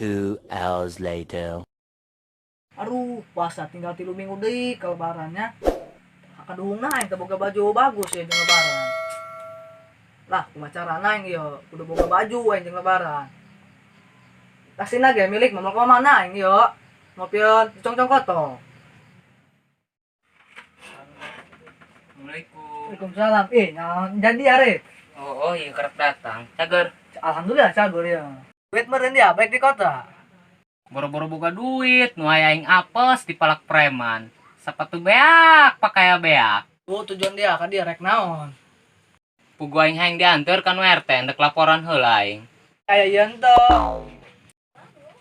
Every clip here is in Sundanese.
2 hours later. Aduh, puasa tinggal 3 minggu deui ke lebarannya. Kaduhungna aing teu boga baju bagus ya jeung lebaran. Lah, kumaha carana aing ieu kudu boga baju aing jeung lebaran. Tasina ge milik mah ka mana aing ieu? Ngopieun congcong koto. Assalamualaikum. Waalaikumsalam. Jadi are. Oh, iya kerap datang. Cager. Alhamdulillah cager ya. Duit meureun dia baik di kota. Boro-boro boga duit, nu aya aing apes dipalak preman. Sepatu beak, pakaya beak. Oh, tujuan dia kan dia rek naon? Pugu aing hayang dianteur ka nu RT ndek laporan heula aing. Aya ieu henteu.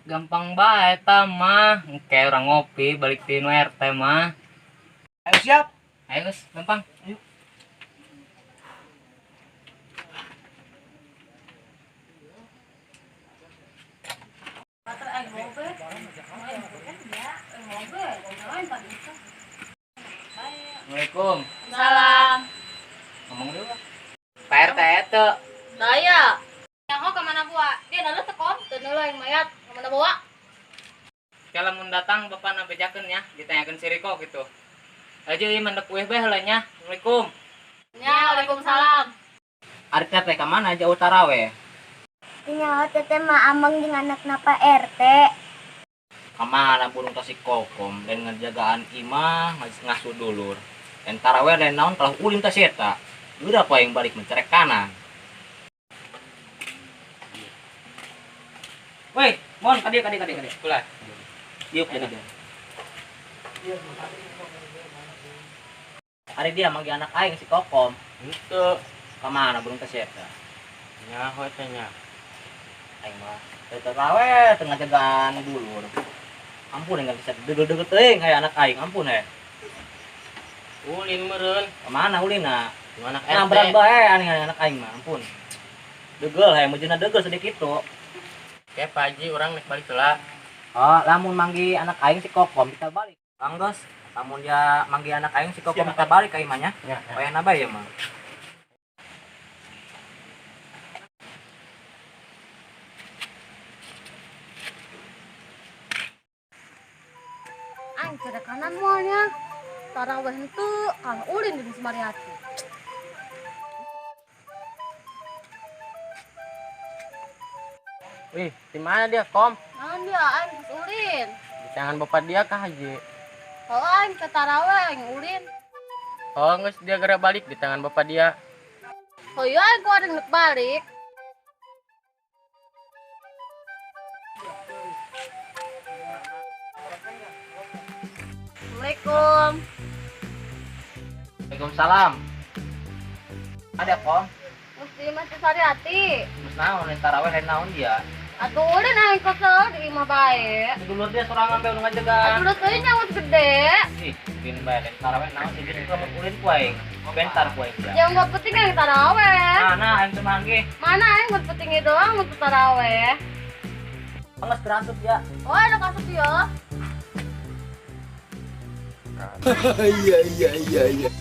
Gampang bae eta mah, engke urang ngopi balik ti nu RT mah. Ayo siap. Ayo geus, gampang. Ayo. Assalamualaikum. Salam. Ngomong dulu. Pak RT eta. Daya. Yang ke mana buat? Dia nala tekom, teu nala yang mayat. Ke mana bawa? Kalau mun datang bapak na bejakeun nya, ditanyakeun si Riko gitu. Aja ieu mendek uih bae heula nya. Assalamualaikum. Ya, waalaikumsalam. Ari teh ka mana jauh taraweh? Nya teteh mah amang jeung anakna Pak RT. Ka mana burung tas si Kokom dan ngejagaan imah ngasuh dulur. Dan taraweh dan naon kalau ulin tas eta. Udah apa yang balik mencerek kanan. Woi, mon kadi. Kula. Diuk jadi dia. Ari dia manggil anak aing si Kokom. Henteu. Ka mana burung tas eta? Nyaho teh nya. Aing mah teu taraweh teu ngajagaan dulur. Ampun enggak bisa degel-degel teuing aya anak aing, ampun he. Ulin meureun. Ka mana ulina? Nu anak RT. Nabrak bae aneh anak aing mah, ampun. Degel he, mujuna degel sedikit itu. Oke, Pak Haji urang nek balik heula. Oh, lamun manggi anak aing si Kokom kita balik. Bang Dos, lamun dia manggi anak aing si Kokom kita balik ka imahnya. Ya, ya. Wayahna bae ya mah. Aing cedek kanan moalnya. Taraweh henteu, kang ulin di Sumariati. Wih, di mana dia, Kom? Naon dia aing geus ulin. Di tangan bapak dia kah, Haji? Oh, aing ke taraweh aing ulin. Oh, geus dia geura balik di tangan bapak dia. Oh iya aing ku ada nek balik. Assalamualaikum. Waalaikumsalam. Ada, Kom? Mesti masih Sariati. Terus naon taraweh lain naon dia? Atuh ulin aing kesel di imah bae. Dulur dia sorangan bae nu ngajagaan. Atuh udah teuing nyawa gede. Ih, ulin bae lain taraweh naon sih dia mun ulin ku aing. Bentar ku aing. Yang gak penting aing taraweh. Mana aing teu manggih? Mana aing buat pentingnya doang untuk taraweh. Geus kerasup ya. Oh, ada kasut ya. Iya.